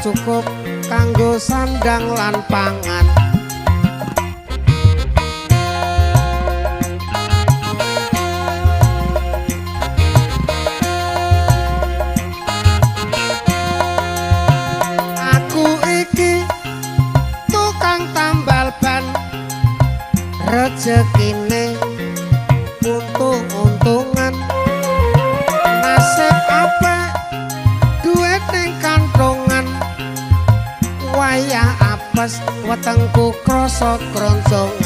Cukup kanggo sandang lan pangan. Aku iki tukang tambal ban, rejekine untung-untungan, nasib apik duit ning kantongan, wayah apes wetengku krasa kroncongan.